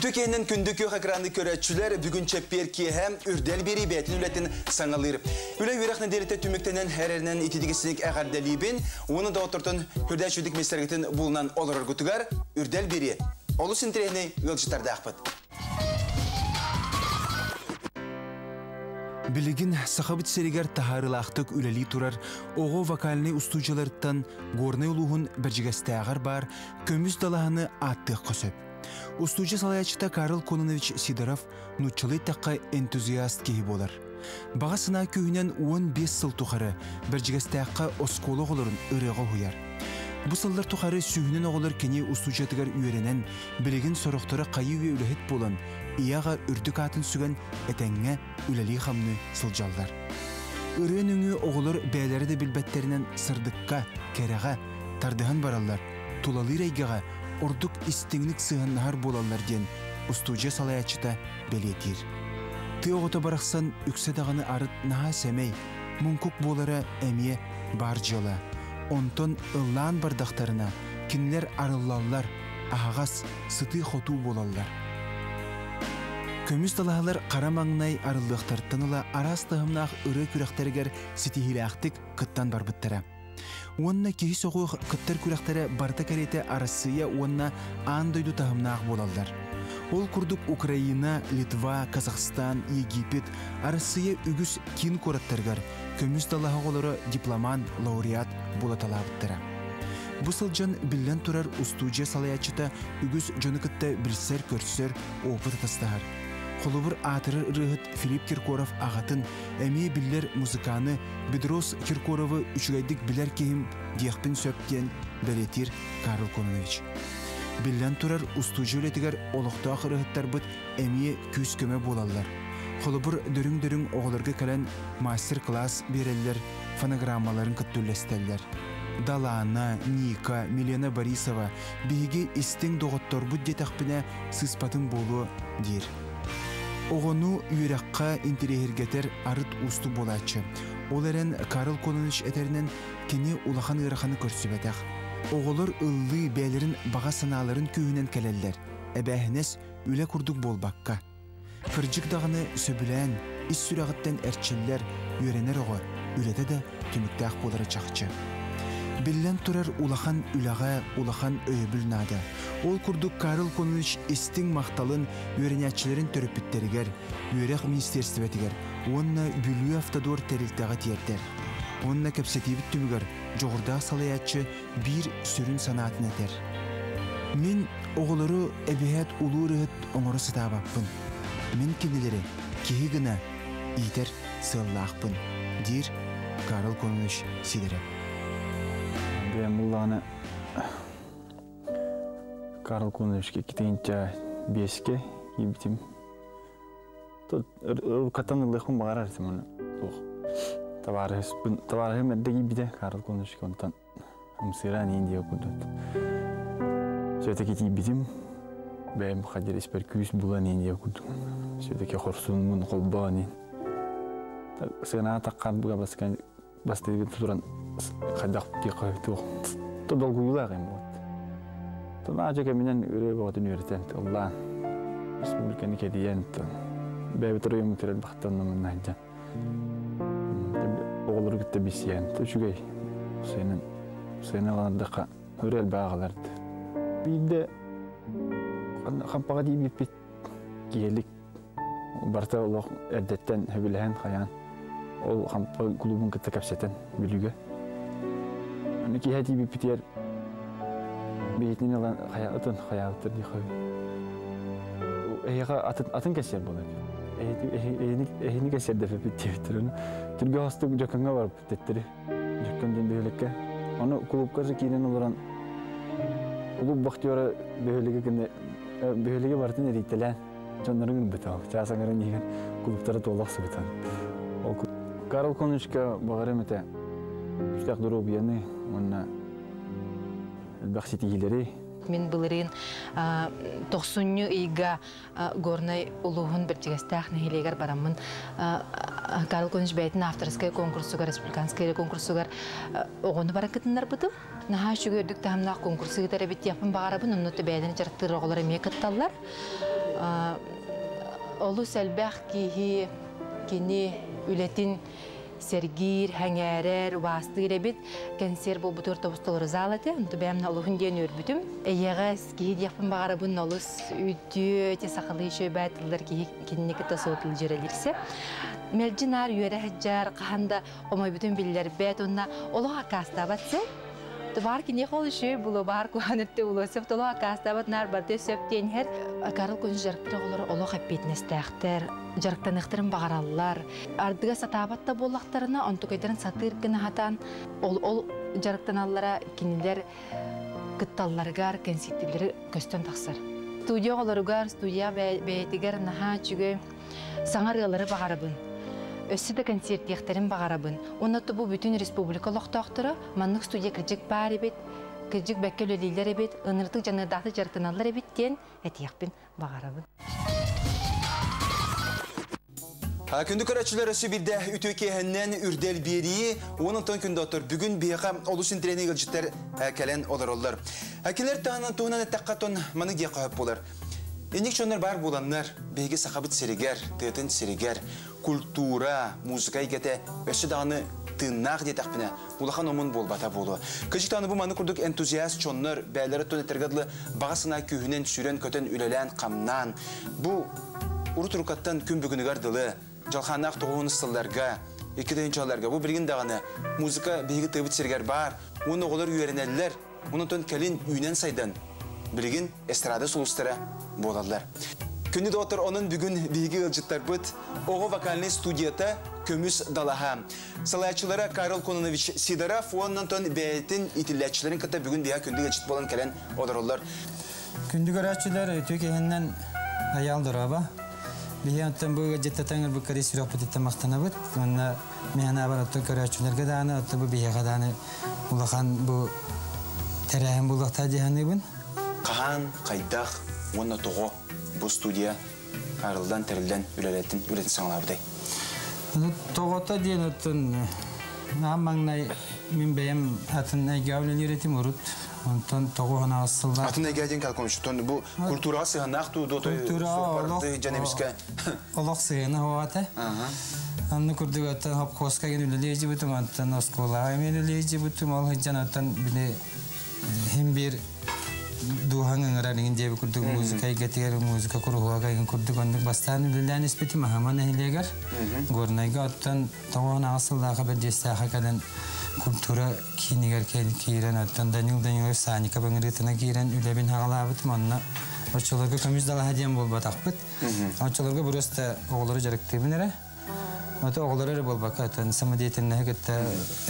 Үтүө киэһэнэн күндү күөх экраны көрөөччүлэр, бүгүн чэппиэр киэһэ Үрдэл биэрии бэйэтин үлэтин саҥалыыр. Үлэ үөрэх нэдиэлэтэ түмүктэнэн эрэринэн ититигисиник эҕэрдэлиибин уонна доҕоттортон хүрдээччүдүк миэстэргитин булунан олороргутугар Үрдэл биэрии олус интэриэһинэй ыалдьыттардаахпыт. Билигин Сахабыт сиригэр таһаарыылаахтык үлэлии турар оҕо вокальнай устуудьуйаларыттан Горнай улууһун Бэрдьигэстээҕэр баар көмүс далаһаны ааттыахха сөп. Устуудьуйа салайааччыта Карл Кононович Сидоров нууччалыы эттэххэ энтузиаст киһи буолар. Баҕа санаа күүһүнэн 15 сыл тухары Бэрдьигэстээххэ оскуола оҕолорун ырыаҕа уһуйар. Бу сыллар тухары сүүһүнэн оҕолор кини устуудьуйатыгар үөрэнэн, билигин сорохторо хайыы-үйэ үлэһит буолан, ийэ-аҕа үрдүк аатын сүгэн этэҥҥэ үлэлии-хамныы сылдьаллар. Ырыа нөҥүө оҕолор бэйэлэрэ да билбэттэринэн сырдыкка, кэрэҕэ тардыһан бараллар, тулалыыр эйгэҕэ ордук истиҥник сыһыаннаһар буолаллар диэн устуудьуйа салайааччыта бэлиэтиир. Тыа оҕото барахсан үксэ даҕаны арыт наһаа сэмэй, муҥкук буолара эмиэ баар дьыала. Онтон ыллаан бардахтарына, кинилэр арыллаллар, аһаҕас, сытыы-хотуу буолаллар. Көмүс далаһалар хара маҥнай арыллыахтарыттан ыла араас таһымнаах ырыа күрэхтэригэр ситиһиилээхтик кыттан барбыттара. Уонна киһи сөҕүөх кыттар күрэхтэрэ барыта кэриэтэ Арассыыйа уонна аан дойду таһымнаах буолаллар. Ол курдук Украина, Литва, Казахстан, Египет, Арассыыйа үгүс киин куораттарыгар көмүс далаһа оҕолоро дипломант, лауреат буолаталаабыттара. Бу сылдьан биллэн турар устуудьуйа салайааччыта үгүс дьону кытта билсэр-көрсөр, опыт атастаһар. Холобур, аатырар ырыаһыт Филипп Киркоров аҕатын, эмиэ биллэр музыканы Бедрос Киркоровы үчүгэйдик билэр киһим диэхпин сөп диэн бэлиэтиир Карл Кононович. Биллэн турар, устуудьуйа үлэтигэр олохтоох ырыаһыттарбыт эмиэ күүс-көмө буолаллар. Холобур, дөрүҥ-дөрүҥ оҕолорго кэлэн мастер-класс биэрэллэр, фонограммаларын кытта үллэстэллэр. Далаана, Ника, Милена Борисова биһиги истиҥ доҕотторбут диэтэхпинэ сыыспатым буолуо диир. Оҕону үөрэххэ интэриэһиргэтэр арыт уустук буолааччы. Ол эрэн Карл Кононович этэринэн кини улахан ыараханы көрсүбэтэх. Оҕолор ыллыы бэйэлэрин баҕа санааларын күүһүнэн кэлэллэр, эбээһинэс үлэ курдук буолбакка. Кырдьык даҕаны сөбүлээн, ис сүрэҕиттэн эрчиллэр, үөрэнэр оҕо үлэтэ да түмүктээх буолара чахчы. Биллэн турар, улахан үлэҕэ улахан өйөбүл наада. Ол курдук Карл Конович истиҥ махталын үөрэнээччилэрин төрөппүттэригэр, үөрэх министиэристибэтигэр уонна Бүлүү автодор тэрилтэҕэ тиэрдэр. Уонна кэпсэтиибит түмүгэр дьоҕурдаах салайааччы биир сүрүн санаатын этэр. Мин оҕолору эбиһээт улуу ырыһыт оҥоро сатаабаппын. Мин кинилэри киһи гына иитэр сыаллаахпын, диир Карл Кононович Сидоров. Бэйэм буллаҕына Карл Кононовичка иккитинчэ биэскэ киирбитим. Катан ылыахпын баҕарар этим оны. Туох. Табаарыһыспын, табаарыһым эрдэ киирбитэ Карл Кононовичка онтон ымсыыраан иин диэ курдук. Все-таки тиийбитим, бэйэм хадьыр испэр күүс булан иин диэ курдук. Все-таки хорсунмун холбоон иин. Сыанаҕа таххан буга баскан бастыгын туран хайдах диэххэ туох то долгуйуулаах им вот. Тон кэминэн ырыа бөҕөтүн үөрэтэн ыллаан республиканы кэрийэн бэйэбит оройуоммут элбэхтэн намынна сылдьан оҕолору кытта билсиһэн үчүгэй сыанан сыаналанардахха ырыа элбэх аҕалард биирдэ хампаҕа тиийбиппит киһилик барыта олох эрдэттэн сөбүлэһэн хайаан ол хампа клубун кытта кэпсэтэн Бүлүүгэ аны киэһэ тиийбиппитигэр биһитин ылан хайа ытын хайаабыттар дии эһиэхэ атын атын кэсиэр буолар эһини кэсиэрдэппит диэбиттэр ону түргэ хостук дьөккөҥҥө барбыт теттэри дьөккөн диэн бөһүөлэккэ ону клубка же киирэн олорон клуб вахтера бөһүөлэги гына бөһүөлэги барытын эрийтэлээн дьоннорун ылбыта чаас аҥарын иһигэр клубтара туола охсубута ол Карл Коновичка баҕарым этэ күүстээх доруобуйаны уонна элбэх ситиһиилэри. Мин былырыын тохсунньу ыйга Горнай улууһун Бэрдьигэстээх нэһилиэгэр бараммын Карл Конович бэйэтин авторскай конкурсугар, республиканскай конкурсугар оҕону баран кытыннарбытым. Наһаа үчүгэй үрдүк таһымнаах конкурсу ыытар эбит диэхпин баҕарабын, онно бэйэлэрин дьарыктыыр оҕолор эмиэ кытталлар. Олус элбэх киһи кини үлэтин сэргиир, сэҥээрэр, убаастыыр эбит. Кэнсиэр буолбутугар тобус толору зал этэ. Онту бэйэм олуһун диэн үөрбүтүм. Эйэҕэс киһи диэхпин баҕарабын, олус үтүө, ити сахалыы үчүгэй тыллар киһи кинини кытта суотул дьүөрэлиирсэ. Мэлдьи наар үөрэ сылдьар, хаһан да хомойбутун биллэрбэт уонна олох аккаастаабат сэ. Баар киниэхэ ол үчүгэй булуо, баар куһаҕан өттө булуо сөп, толох аккаастаабат наар барыта сөп диэн иһэр. Карл Кунч дьарыктар оҕолоро олох эппиэтинэстээхтэр, дьарыктаныахтарын баҕараллар. Ардыга сатаабат да буоллахтарына, онтукайдарын сатыыр гына сатаан, ол ол дьарыктаналлара кинилэр кытталларыгар, кэнсиэттииллэри көстөн тахсар. Студия оҕолоругар, студия бэйэтигэр наһаа үчүгэй саҥа ырыалары баҕарабын. Өссө да концертиэхтэрин баҕарабын. Уонна бу бүтүн республика олохтоохторо маннык студия кырдьык баар эбит, кырдьык бэккэ үлэлииллэр эбит, ынырытык дьаныардаахтык дьарыктаналлар эбит диэн этиэхпин баҕарабын. Күндү көрөөччүлэр өссө биирдэ үтүө киэһэннэн үрдэл биэрии, уон онтон күндө бүгүн биһиэхэ олус интэриэһинэй ыалдьыттар кэлэн олороллор. Кинилэр таһынан туһунан эттэххэ тон маны диэххэ сөп буолар. Инник дьоннор баар буоланнар, биһиги сахабыт сиригэр, тыатын сиригэр, культура, музыка эйгэтэ өссө даҕаны тыыннаах диэтэхпинэ, улахан омун буолбата буолуо. Кыжык бу маны курдук энтузиаст чоннор бээлери тон этэргэ дылы баҕа санаа күүһүнэн сүүрэн көтөн үлэлээн хамнаан бу урут-уруккаттан күн бүгүнүгэр дылы дьалхааннаах тоҕуһун сылларга, икки тыһыынчаларга бу билигин даҕаны музыка биһиги тыыбыт сиригэр баар, уон оҕолор үөрэнэллэр, онтон кэлин үүнэн сайдан билигин эстрада сулустара буолаллар. Күндү доҕоттор, онон бүгүн биһиги ыалдьыттарбыт оҕо вокальнай студията Көмүс далаһа. Салайааччылара Карл Кононович Сидоров уонна бэйэтин иитиллээччилэрин кытта бүгүн биһиэхэ күндү ыалдьыт буолан кэлэн олороллор. Күндү көрөөччүлэр, үтүө киэһэннэн Айаал дорообо. Биһи оттон бу ыалдьыттатан ылбыккар ис сүрэхпититтэн махтанабыт. Уонна мин бар оттон көрөөччүлэргэ даҕаны, оттон бу биһиэхэ даҕаны улахан бу тэрээһин буолуохтаах дии саныыбын. Хаһан, хайдах уонна тоҕо бу студия арыллан, тэриллэн үлэлэтин үлэтин саҕалаабытай? Тоҕото диэн оттон аан маҥнай мин бэйэм атын эйгэҕэ үлэлиир этим урут. Онтон тоҕуһун аҕыс сыллаах. Атын эйгэ диэн калкомчуттан бу культураҕа сыһыаннаах дуу, дуо Культура дьон эмискэ олох сыһыана хоҕата. Анны курдук оттон хопхуоска кэлин үлэлии дьибитим, оттон оскуолаҕа эмиэ үлэлии дьибитим, ол сылдьан оттон били хим биир дууһаҥ ыҥырар иҥин диэби курдук музыка эйгэтигэр, музыка куруһуога иҥин курдук оннук бастаан үлэлээн испитим Аһыма нэһилиэгэр, Горнайга оттон тоҕуон аҕыс сыллааҕы бэрдиэстээхэ кэлэн культура киинигэр киирэн оттон Данил Данилович Санников ыҥырыытына киирэн үлэбин хаҕалаабытым. Онно оччолорго Көмүс далаһа диэн буолбатахпыт. Оччолорго просто оҕолору дьарыктыыбын эрэ. Ото оҕолору эрэ буолбакка, оттон самодеятельноһы кытта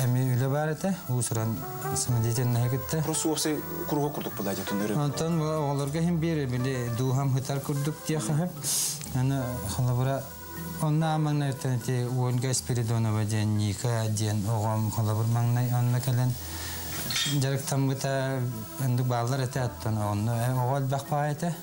эмиэ үлэ баар этэ. Уус-уран самодеятельноһы кытта. Просто уопсай куруһуок курдук буолла дьэ Онтон бу оҕолорго иһин биир били дууһам хытар курдук диэхэ. Аны холобура онно маҥнай ити Ольга Спиридонова диэн Ника диэн оҕом холобур маҥнай онно кэлэн дьарыктаммыта оннук бааллар этэ оттон онно оҕо элбэх баа этэ.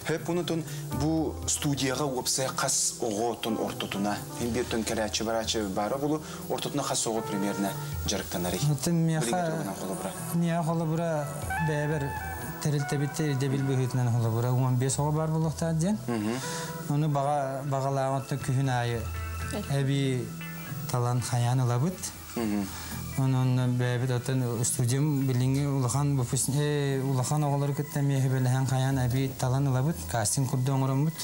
Хөп онутун бу студияҕа уопсай хас оҕо тон ортотуна хин бир тон кэлээччи барааччы баара булу ортотуна хас оҕо примерно дьарыктанарый? Оттон миэхэ миэхэ холобура бэйэбэр тэрилтэбит ирдэбил быһыытынан холобура 15 оҕо баар буолуохтаах диэн. Ону баҕа баҕалааҕын оттон күһүн аайы эбии талан хайаан ылабыт. Онон бэйэбит оттон студиям билиҥҥи улахан улахан оҕолору кытта эмиэ сүбэлэһэн хайаан эбии талан ылабыт, кастинг курдук оҥороммут.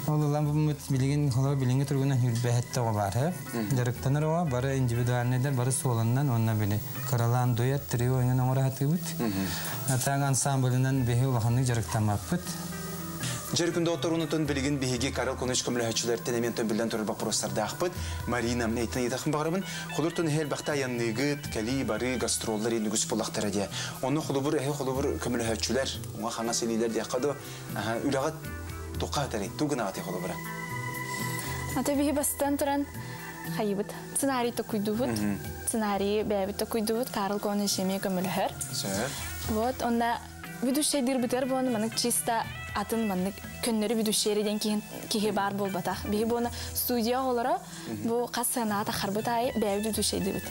Ол ылан билигин холобур билиҥҥи туругунан хүрбэһэттэ оҕо баар. Дьарыктанар оҕо бары индивидуальныйдар бары суоланнан уонна били кыралаан дуэт, трио эҥин оҥоро сатыыбыт. Атаҥ ансамблынан биһи улаханнык дьарыктаммаппыт. Жер күндө отторунутун билигин биһиги Карл Конович көмөлөһөчүлэртэн эмиэн билен турар вопростардаахпыт. Марина, эйтен ыйытахын баҕарабын. Холуртун эһэл бахта аянныгыт, кэли бары гастроллар нүгүс буллахтара дия. Оны холубур эһэ холубур көмөлөһөчүлэр, уңа хаңа селилер дия кадо үлэҕэ тоққа тугунаати холубура. Ата биһи бастан туран хайыбыт. Сценарий токуйдубут. Сценарий бэйэбит токуйдубут. Карл Конович эмиэ көмөлөһөр. Сөп. Вот, онна Ведущайдыырбытыгар буолан маннык чисто атын маннык көннөрү ведущайы диэн киһи баар буолбатах. Биһи буона студия оҕолоро бу хас сыанаҕа тахарбыт аайы бэйэбит ведущайдыыбыт.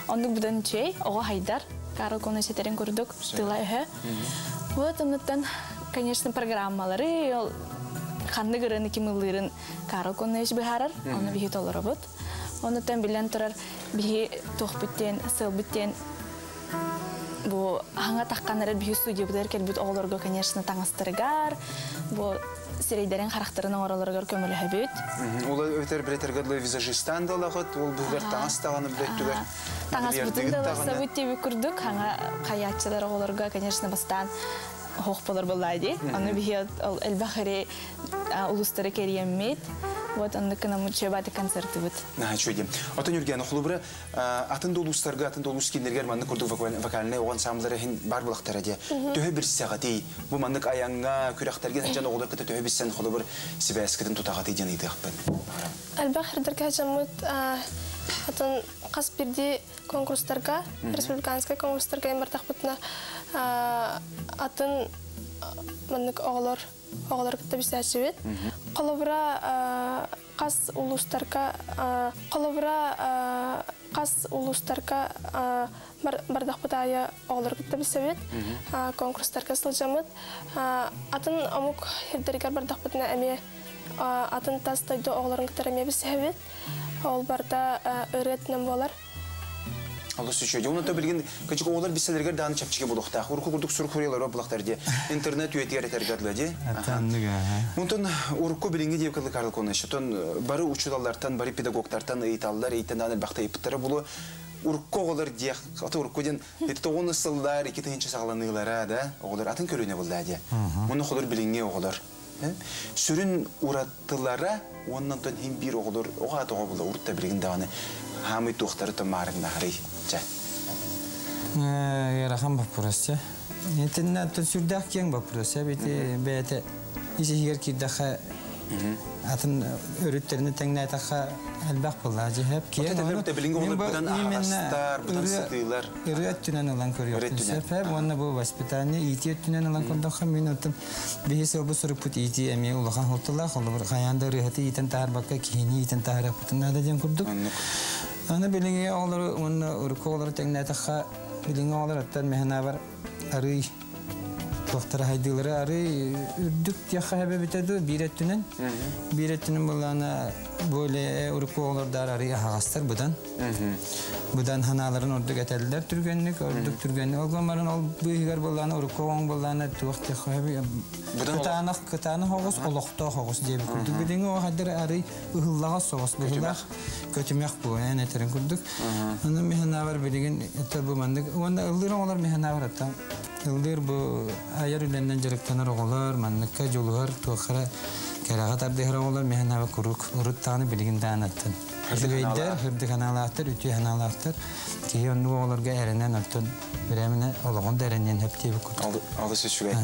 Оннук будан үчүгэй, оҕо хайдар, Карл Конович этэрин курдук тыла-өһө. Вот оннуттан, конечно, программалары, ол ханнык ырыаны ким ыллыырын Карл Конович быһаарар, ону биһи толоробут. Оннуттан билэн турар биһи туохпут диэн, сыалбыт диэн бу хаҥа таххан эрэр биһи студиябытыгар кэлбит оҕолорго, конечно, таҥастарыгар, бу сирэйдэрин харахтарын оҥоролоругар көмөлөһөбүт. Ол өтөр билетергө визажистан да ылаҕыт, ол быһыгар таҥас даҕаны билеттүгэр. Таҥаспытын да ылсабыт диэбит курдук, хаҥа хайааччылар оҕолорго, конечно, бастаан хоох болор буоллаа дии. Ону биһи ол элбэх эри улуустары кэрийэммит. Вот оннук гынаммыт чөбаты концертыбыт. Наһаа үчүгэй. Отон Юрген, холобура атын да улуустарга, атын да улуус кииннэригэр маннык курдук вокальнай оҕо ансамбллара иһин баар буолахтара дии. Төһө билсэҕитий? Бу маннык айаҥҥа, күрэхтэргэ сылдьан оҕолор кытта төһө билсэн холобур сибээскитин тутаҕытый диэн ыйытыахпын. Элбэх эрдэргэ дьоммут атын хас биирдии конкурстарга, республиканскай конкурстарга бардахпытына атын маннык оҕолор оҕолор кытта билсээччибит. Холобура хас улуустарга холобура хас улуустарга бардахпыт аайы оҕолор кытта билсэбит, конкурстарга сылдьаммыт. Атын омук сирдэригэр бардахпытына эмиэ атын тас дойду оҕолорун кытта эмиэ билсэбит. Ол барыта ырыатынан буолар. Олус үчүгэй. Онон то билигин кычык оҕолор билсэлэригэр даҕаны чэпчэки буолуохтаах. Урукку курдук сурук суруйаллар булахтар дии. Интернет үйэтигэр этэргэ дылы дии. Онтон урукку билиҥҥи диэбит кылы Карл Конович. Отон бары учууталлартан, бары педагогтартан ыйыталлар, ыйтан даҕаны элбэхтэ ыйыппыттара булу. Урукку оҕолор диэх, аты урукку диэн тоҕуну сыллар, 2000 саҕаланыылара да оҕолор атын көрүүнэ булла дии. Мұны холор билиҥҥи оҕолор. Сүрүн уратылара уонна онтон иһин биир оҕолор оҕо аата оҕо була урут да билигин даҕаны хаамый туохтары томмаарыҥнаһарый чэ. Ыарахан боппуруос чэ. Итиннэ сүрдээх киэҥ боппуруос бити бэйэтэ ис иһигэр киирдэххэ атын өрүттэрин тэҥнээтэххэ элбэх буолла дьиһэп киэҥ. Билиҥҥи оҕолор быдан аһаҕастар, быдан сытыылар. Ырыа өттүнэн ылан көрүөхпүн сөп уонна бу воспитание иитии өттүнэн ылан көрдөххө мин оттон биһи сылбы сурукпут иитии эмиэ улахан суолталаах холобур хайаан да ырыаһыты иитэн таһаарбакка киһини иитэн таһаарыахпытын наада диэн курдук. Аны билиҥҥи оҕолору уонна урукку оҕолору тэҥнээтэххэ билиҥҥи оҕолор оттон мэһэнаабар арый туохтара хайдыылара арый үрдүк диэххэ эбэбитэ дуу биир өттүнэн биир өттүнэн буоллаҕына более урукку оҕолордоор арый аһаҕастар быдан быдан ханааларын ордук этэллэр түргэнник ордук түргэнник ол гынан ол быыһыгар буоллаҕына урукку оҕоҥ буоллаҕына туох диэххэ кытаанах кытаанах оҕус олохтоох оҕус диэбит курдук билиҥҥи оҕо хайдары арый ыһыллаҕас соҕус быһыылаах көтүмэх бу эн этэрин курдук ону миһанаабар билигин это бу маннык уонна ыллыыр оҕолор миһанаабар аттан ыллыыр бу айар үлэннэн дьарыктанар оҕолор манныкка дьулуһар туоххара кэрэҕэ тардыһар оҕолор миһанаабар куруук урут даҕаны билигин даҕаны аттан үчүгэйдэр үрдүк санаалаахтар үтүө санаалаахтар киһи оннук оҕолорго эрэнэн оттон бирээминэ олоҕун да эрэниэн сөп диэбит курдук олус үчүгэй.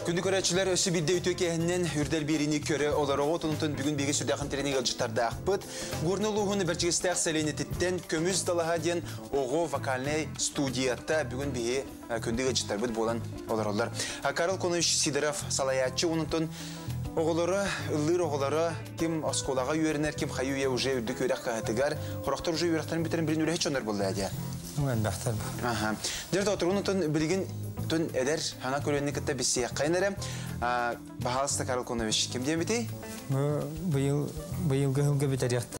Күндү көрөөччүлэр, өссө биирдэ үтүө киэһэннэн үрдэл биэриини көрө олороҕут. Онтон бүгүн биһиги сүрдээх интэриэһинэй ыалдьыттардаахпыт. Горный улууһун Бэрдьигэстээх сэлиэнньэтиттэн Көмүс далаһа диэн оҕо вокальнай студията бүгүн биһи күндү ыалдьыттарбыт буолан олороллор. Карл Конович Сидоров салайааччы, онтон оҕолоро, ыллыыр оҕолоро ким оскуолаҕа үөрэнэр, ким хайы-үйэ уже үрдүк үөрэх кыһатыгар, хорохтор уже үөрэхтэрин бүтэрэн билин үлэһит дьоннор буолла дии. Элбэхтэр. Аха. Дьэ, тоторун отон билигин тун эдэр хана көрүөннү кытта билсиэххэйин эрэ. Баһаалыста Карл Конович, ким диэн битий? Быйыл быйылгы сылга бүтэриэхтэ.